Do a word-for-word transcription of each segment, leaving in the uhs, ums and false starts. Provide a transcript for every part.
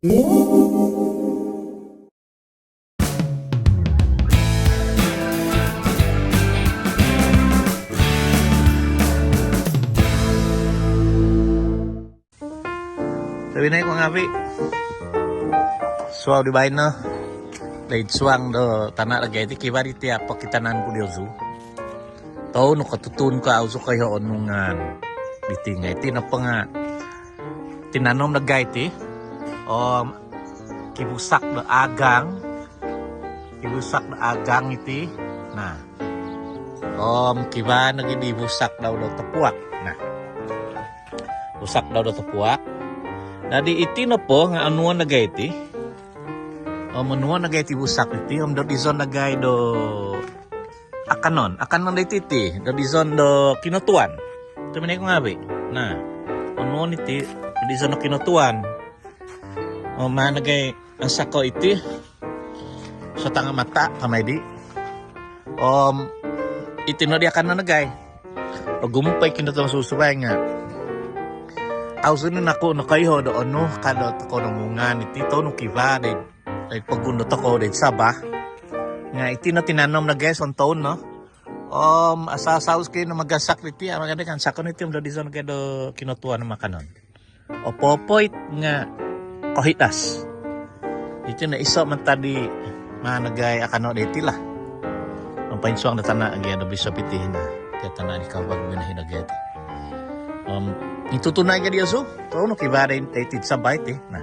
Tobpinai ku ngaavi', suau di baino doid suang do tana' dagai ti, kivaa diti pokitanan ku diozu. Tou no kotutun ko au zou koiho onu ngaan diti ngai'. Iti nopo nga' tinanom dagai ti om kibusak do agang, kibusak do agang iti. Nah, om kivaa nogi di busak dau do topuak. Nah, busak dau do topuak. Dadi iti nopo nga' onuon dagai ti. Om onuon dagai ti busak iti om dodizon dagai do akanon. Akanon do iti ti dodizon do kinotuan. Tobpinai ku ngaavi'. Nah, onuon iti dodizon do kinotuan. Om maan dagai ansako' iti sotanga' mata' kamai di. Om iti no di akanon dagai. Ogumu' po i kinotuan susubai nga' au zou no naku nokoiho do onu ka do tokou do ngaan iti, tou no kivaa doid pogun do tokou doid Sabah. Nga' iti no tinanom dagai sontoun no. Om asal-asal zou no magansak diti, amu' dagai ansakon iti om dodizon dagai do kinotuan om akanon. Opo-opo it nga' kohidas. Iti no iso' mantad di maan dagai akanon do iti lah. Om poinsuang do tana' dagai do bisop iti hino. Iti tana' di kavag mino hino dagai ti. Om intutunai dagai diozu, tou no kivaa doid iti id Sabah iti. Nah,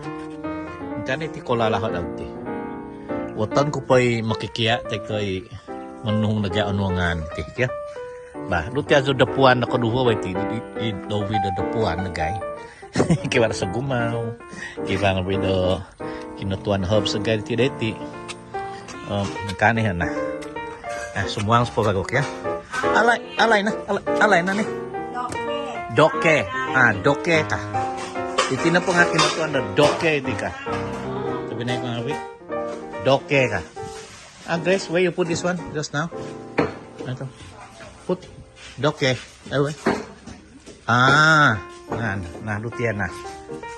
ingkaa no iti kolalaho' dau ti. Woton ku po i mokikia' toi ko' i monuhung dagai onuo ngaan ti kio. Bah, do ti azu do puan do koduvo bo iti, i, i, do wi do, do puan dagai. Kivaa do sogumau, kivaa ngaavi' do kinotuan herbs dagai ti doiti. Om ingkaa ni, nah. Ah, sumuang supo vagu kio. Alai, alai na, alai, alai na ni. Doke. Ah, doke ka. Iti nopo nga' kinotuan do doke iti ka. Tobpinai ku ngaavi'. Doke ka. Ah, Grace, where you put this one just now? Ito. Put. Doke. Ewe. Ah, nah, nah, do tia na.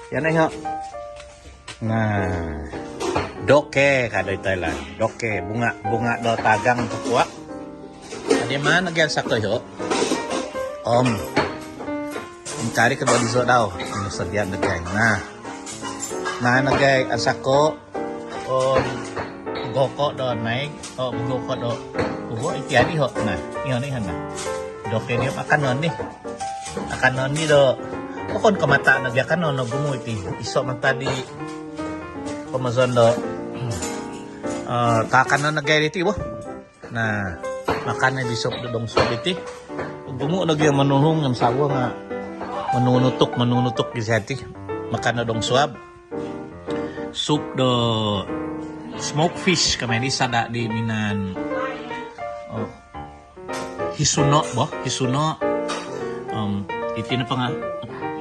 Tia na iho. Nah. Doke ka doid Thailand. Doke, bunga, bunga do agang topuak. Adi maan dagai ansako' iho. Om ingkaa di kodizo dau. Ino sodian dagai. Nah. Maan dagai ansako'. Om bugoko' do naig, o, bugoko' do kubo iti adi ho. Nah, iho ni, iho na. Doke ni, akanon ni. Akanon ni do, okon ko' mata' nogi akanon, ogumu' iti. Iso' mantad di pomozon do, eh, taakanon dagai diti bo. Nah, makan no bisop do dongsuab iti. Ogumu' nogi monuhung om savo nga' monunutuk, monunutuk gisom diti. Makan no dongsuab. Sup do smoke fish kamai di, sada' di minaan, oh, hisuno' bo, hisuno'. Om iti nopo nga'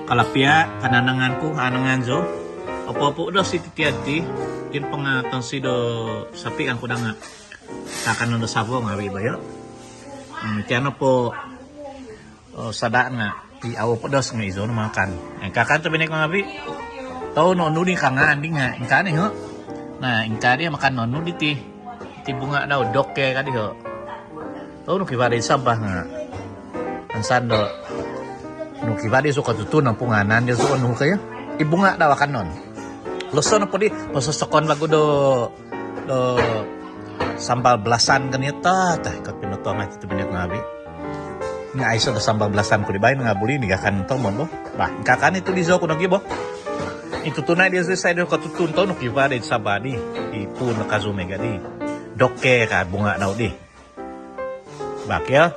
kalapia, kananangan ku, anangan zou. Opo-opo do siti tia ti. Iti nopo nga' tonsi do sapi kan ku danga'. Taakanon do savo ngaavi' bo io. Hmm, tia nopo, oh, sada' nga' i au podos nga' izou no makan. Ingkaa kan tobpinai ku ngaavi'. Tou no onu di ka ngaan di nga' ingkaa ni ho. Nah, ingkaa di makan onu diti. Iti bunga dau, doke ka di ho. Tou no kivaa di Sabah nga' ansan do nu kivaa di zou kotutun om pungaanan di zou onu ka io. I bunga dau akanon. Loson nopo di pososokon vagu do do sambal belasan kan io, tah, tah, ikot pinotongo' iti tobpinai ku ngaavi'. Nga' aiso do sambal belasan ku di baino nga' buli ni gakan tomod bo. Bah, ingkaa kan itu dizou ku nogi bo. Intutunai diozu isai do kotutun, tou no kivaa doid Sabah di. I puun do kazu mega di. Doke ka bunga dau di. Bah kio.